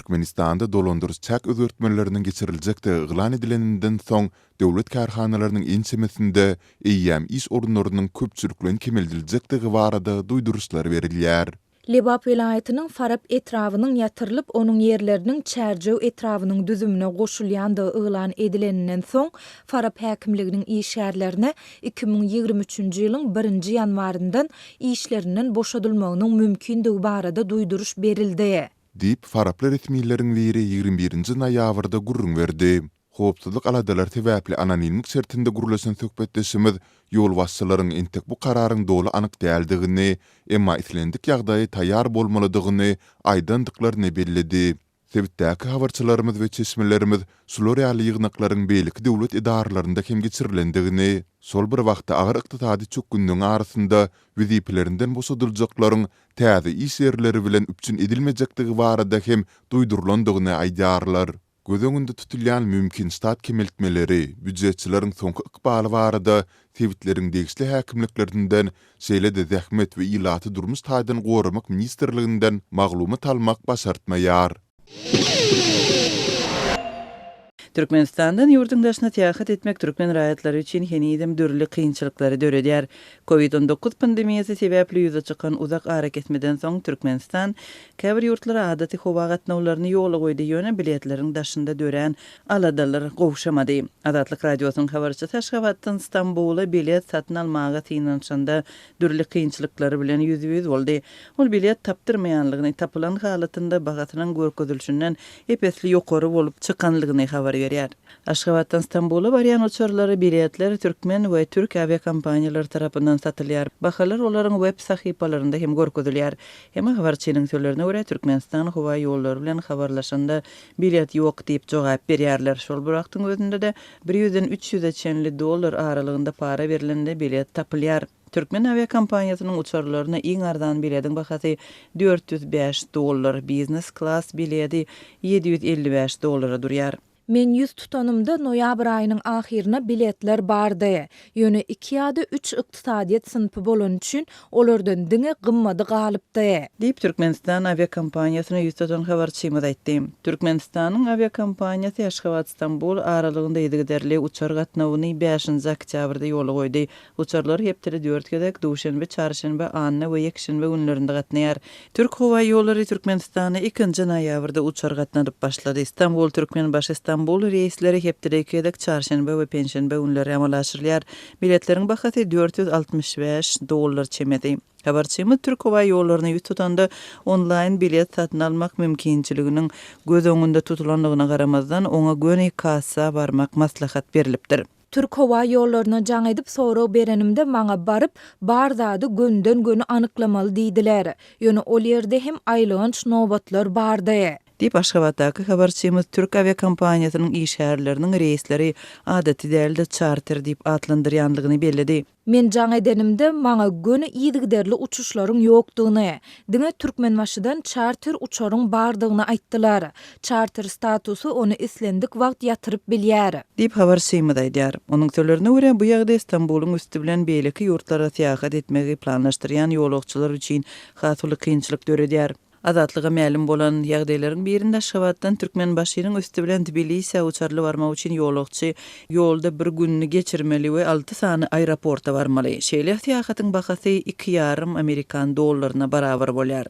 Türkmenistanda dolandyryş-çäk özgertmeleriniň geçiriljekdigi yglan edileninden soň, döwlet kärhanalarynyň ençemesinde eýýäm iş orunlarynyň köpçülikleýin kemeldiljekdigi barada duýduryşlar berilýär. Lebap welaýatynyň Farap etrabynyň ýatyrylyp, onuň ýerleriniň Çärjew etrabynyň düzümine goşulýandygy yglan edileninden soň, Farap häkimliginiň işgärlerine 2023-nji ýylyň birinji ýanwaryndan işlerinden boşadylmagynyň mümkindigi barada duýduryş berildi. Diýip, faraply resmileriň biri 21 nji noýabrda gürrüň berdi. Howpsuzlyk aladalary sebäpli anonimlik şertinde gürleşen söhbetdeşimiz ýolbaşçylaryň entek bu kararyň doly anyk däldigini, emma islendik ýagdaýa taýýar bolmalydygyny aýdandyklaryny belledi. Sebitdäki habarçylarymyz we çeşmelerimiz şular ýaly ýygnaklaryň beýleki döwlet edaralarynda hem geçirilendigini, şol bir wagtda agyr ykdysady çökgünligiň arasynda wezipelerinden boşadyljaklaryň täze iş ýerleri bilen üpjün edilmejekdigi barada hem duýdurylandygyny aýdýarlar. Göz öňünde tutulýan mümkin ştat kemeltmeleri, býujetçileriň soňky ykbaly barada sebitleriň degişli häkimliklerinden, şeýle-de Zähmet we ilaty durmuş taýdan goramak ministrliginden maglumat almak başartmaýar. Türkmenistandan ýurduň daşyna syýahat etmek türkmen raýatlary üçin henizem dürli kynçylyklary döredýär. Covid 19 pandemiýasy sebäpli ýüze çykan uzak arakesmeden soň Türkmenistan käbir ýurtlara adaty howa gatnawlaryny ýola goýdy, ýöne biletleriň daşynda dörän aladalar gowşamady. Azatlyk Radiosynyň habarçysy Aşgabatdan Stambula bilet satyn almaga synanyşanda dürli kynçylyklar bilen ýüzbe-ýüz boldy. Ol bilet tapdyrmaýanlygyny, tapylan halatynda bahasynyň görkezilişinden ep-esli ýokary bolup çykanlygyny habar berýär. Aşgabatdan Stambula barýan uçarlara biletler türkmen we türk awiakompaniýalary tarapyndan satylýar. Bahalar olaryň web sahypalarynda hem görkezilýär. Emma habarçynyň sözlerine görä, Türkmenistan howa ýollary bilen habarlaşanda bilet ýok diýip jogap berýärler. Şol bir wagtyň özünde-de, bir ýüzden üç ýüze çenli dollar aralygynda para berlende bilet tapylýar. Türkmen awiakompaniýasynyň uçarlaryna iň arzan bilediň bahasy 405 dollar, biznes klas biledi 755 dollara durýar. Men ýüz tutanymda noýabr aýynyň ahyryna biletler bardy. Ýöne iki ýa-da üç ykdysadyýet synpy bolany üçin olardan diňe gymmady galypdy. Diýip, Türkmenistan awiakompaniýasyna ýüz tutan habarçymyz aýtdy. Türkmenistanyň awiakompaniýasy Aşgabat-Stambul aralygynda yzygiderli uçar gatnawyny bäşinji oktýabrda ýola goýdy. Uçarlar hepdede dört gezek, duşenbe, çarşenbe, anna we ýekşenbe günlerinde gatnaýar. Türk howa ýollary Türkmenistana ikinji noýabrda uçar gatnadyp başlady. Stambul, Türkmenbaşy, Stambul reýsleri hepdede iki gezek, çarşenbe we penşenbe günleri amala aşyrylýar. Biletleriň bahasy 465 dollar çemesi. Habarçymyz Türk howa ýollaryna ýüz tutanda, onlaýn bilet satyn almak mümkinçiliginiň göz öňünde tutulandygyna garamazdan, oňa göni kassa barmak maslahat berlipdir. Türk howa ýollaryna jaň edip sorag berenimde maňa baryp, bar zady gönden-göni anyklamaly diýdiler. Ýöne ol ýerde hem aýylganç nobatlar bardy. Diýip, Aşgabatdaky habarçymyz türk awiakompaniýasynyň işgärleriniň reýsleri adaty däl-de, çarter diýip atlandyrýanlygyny belledi. Men jaň edenimde, maňa göni yzygiderli uçuşlaryň ýokdugyny, diňe Türkmenbaşydan çarter uçaryň bardygyny aýtdylar. Çarter statusy ony islendik wagt ýatyryp bilýär. Diýip, habarçymyz aýdýar. Onuň sözlerine görä, bu ýagdaý Stambulyň üsti bilen beýleki ýurtlara syýahat etmegi planlaşdyrýan ýolagçylar üçin has uly kynçylyk döredýär. Azatlyga mälim bolan ýagdaýlaryň birinde Aşgabatdan Türkmenbaşynyň üsti bilen Tbilisä uçarly barmak üçin ýolagçy ýolda bir gününi geçirmeli we alty sany aeroporta barmaly. Şeýle syýahatyň bahasy iki ýarym amerikan dollaryna barabar bolýar.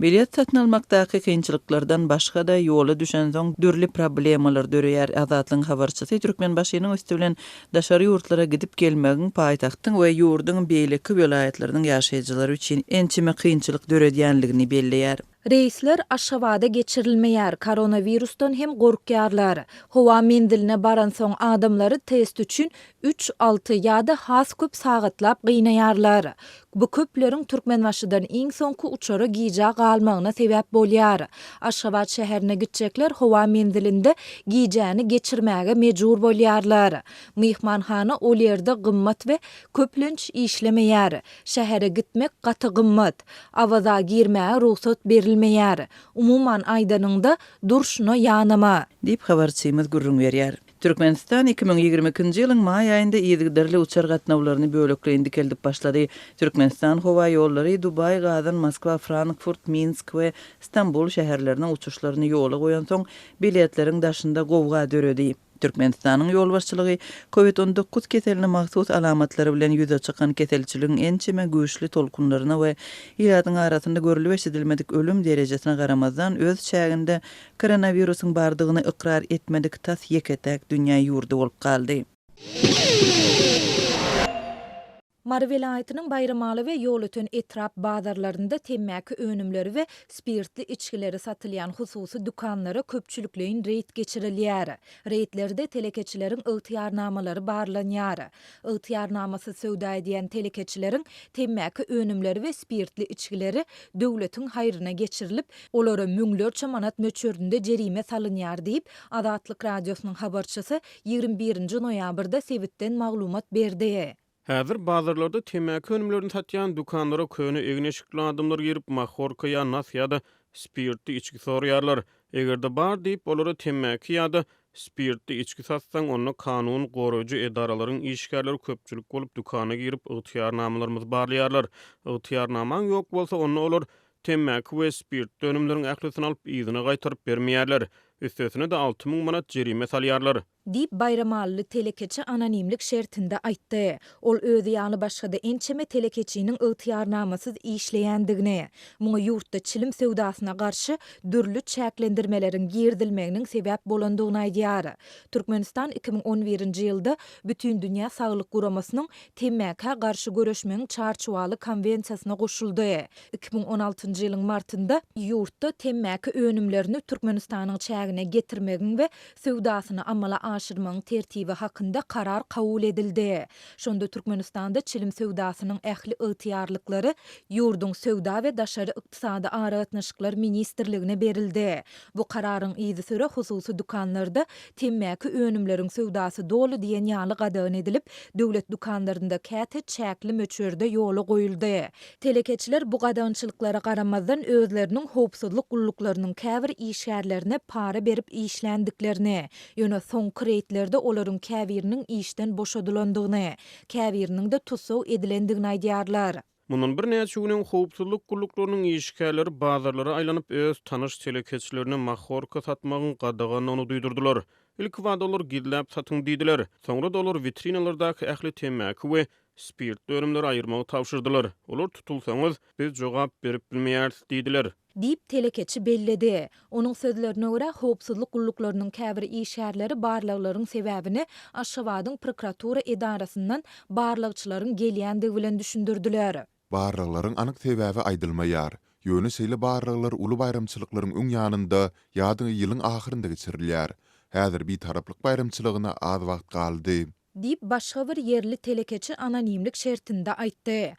Bilet satyn almakdaky kynçylyklardan başga-da ýola düşensoň dürli problemalar döreýär. Azatlygyň habarçysy Türkmenbaşynyň üsti bilen Daşary ýurtlara gidip gelmegiň paýtagtyň we ýurduň beýleki welaýatlarynyň ýaşaýjylary üçin ençeme kynçylyk döredýänligini belleýär. Reýsler Aşgabada geçirilmeýär, koronawirusdan hem gorkýarlar. Howa menziline baransoň adamlary test üçin üç, alty ýa-da has köp sagatlap gynaýarlar. Bu köpleriň Türkmenbaşydan iň soňky uçara gijä galmagyna sebäp bolýar. Aşgabat şäherine gitjekler howa menzilinde gijäni geçirmäge mejbur bolýarlar. Myhmanhana ol ýerde gymmat we köplenç işlemeýär. Şähere gitmek gaty gymmat. Awaza girmäge rugsat berilmeýär. Umuman aýdanyňda, durşuna ýanama. Diýip, habarçymyz gürrüň berýär. Türkmenistan 2022-nji ýylyň maý aýynda yzygiderli uçar gatnawlaryny bölekleýin dikeldip başlady. Türkmenistan howaýollary Dubaý, Gazan, Moskwa, Frankfurt, Minsk we Stambul şäherlerine uçuşlaryny ýola goýansoň, biletleriň daşynda gowga döredi. Türkmenistanyň ýolbaşçylygy Covid 19 keseline mahsus alamatlary bilen ýüze çykan keselçiligiň ençeme güýçli tolkunlaryna we ilatyň arasynda görlüp-eşidilmedik ölüm derejesine garamazdan, öz çäginde koronawirusyň bardygyny ykrar etmedik tas ýeke-täk dünýä ýurdy bolup galdy. Mary welaýatynyň Baýramaly we Ýolöten etrap bazarlarynda temmäki önümleri we spirtli içgileri satylýan hususy dükanlara köpçülikleýin reýd geçirilýär. Reýdlerde telekeçileriň ygtyýarnamalary barlanýar. Ygtyýarnamasyz söwda edýän telekeçileriň temmäki önümleri we spirtli içgileri döwletiň haýryna geçirilip, olara müňlerçe manat möçberinde jerime salynýar diýip, Azatlyk Radiosynyň habarçysy 21-nji noýabrda sebitden maglumat berdi. Häzir bazarlarda temmäki önümlerini satýan dükanlara köne egin-eşikli adamlar girip, mahorka ýa nas ýa-da spirtli içgi soraýarlar. Eger-de bar diýip, olara temmäki ýa-da spirtli içgi satsaň, onda kanun goraýjy edaralaryň işgärleri köpçülik bolup dükana girip, ygtyýarnamalarymyzy barlaýarlar. Ygtyýarnamaň ýok bolsa, onda olar temmäki we spirtli önümleriň ählisini alyp, yzyna gaýtaryp bermeýärler. Üstesine-de 6000 manat jerime salýarlar. Diýip, baýramalyly telekeçi anonimlik şertinde aýtdy. Ol özi ýaly başga-da ençeme telekeçiniň ygtyýarnamasyz işleýändigini, muňa ýurtda çilim söwdasyna garşy dürli çäklendirmeleriň girizilmeginiň sebäp bolandygyny aýdýar. Türkmenistan 2011-nji ýylda Bütindünýä saglyk guramasynyň Temmäkä garşy göreşmegiň çarçuwaly konwensiýasyna goşuldy. 2016-njy ýylyň martynda ýurtda temmäki önümlerini Türkmenistanyň çägine getirmegiň we söwdasyny amala aşyrmagyň tertibi hakynda karar kabul edildi. Şonda Türkmenistanda çilim söwdasynyň ähli ygtyýarlyklary ýurduň Söwda we daşary ykdysady aragatnaşyklar ministrligine berildi. Bu kararyň yzysüre hususy dükanlarda temmäki önümleriň söwdasy doly diýen ýaly gadagan edilip, döwlet dükanlarynda käte çäkli möçberde ýola goýuldy. Telekeçiler bu gadagançylyklara garamazdan özleriniň howpsuzlyk gulluklarynyň käbir işgärlerine para berip işländiklerini, ýöne soňky reýdlerde olaryň käbiriniň işden boşadylandygyny, käbiriniň-de tussag edilendigini aýdýarlar. Mundan birnäçe gün öň howpsuzlyk gulluklarynyň işgärleri bazarlara aýlanyp, öz tanyş telekeçilerine mahorka satmagyň gadagandygyny duýdurdylar. Ilkibada olar gizläp satyň diýdiler. Soňra-da olar witrinalardaky ähli temmäki we Spirtli önümleri aýyrmagy tabşyrdylar. Olar tutulsaňyz, biz jogap berip bilmeýäris diýdiler. Diýip, telekeçi belledi. Onuň sözlerine görä, howpsuzlyk gulluklarynyň käbir işgärleri barlaglaryň sebäbini Aşgabadyň prokuratura edarasyndan barlagçylaryň gelýändigi bilen düşündirdiler. Barlaglaryň anyk sebäbi aýdylmaýar. Ýöne şeýle barlaglar uly baýramçylyklaryň öň ýanynda ýa-da ýylyň ahyrynda geçirilýär. Häzir Bitaraplyk baýramçylygyna az wagt galdy. Diýip, başga bir ýerli telekeçi anonimlik şertinde aýtdy.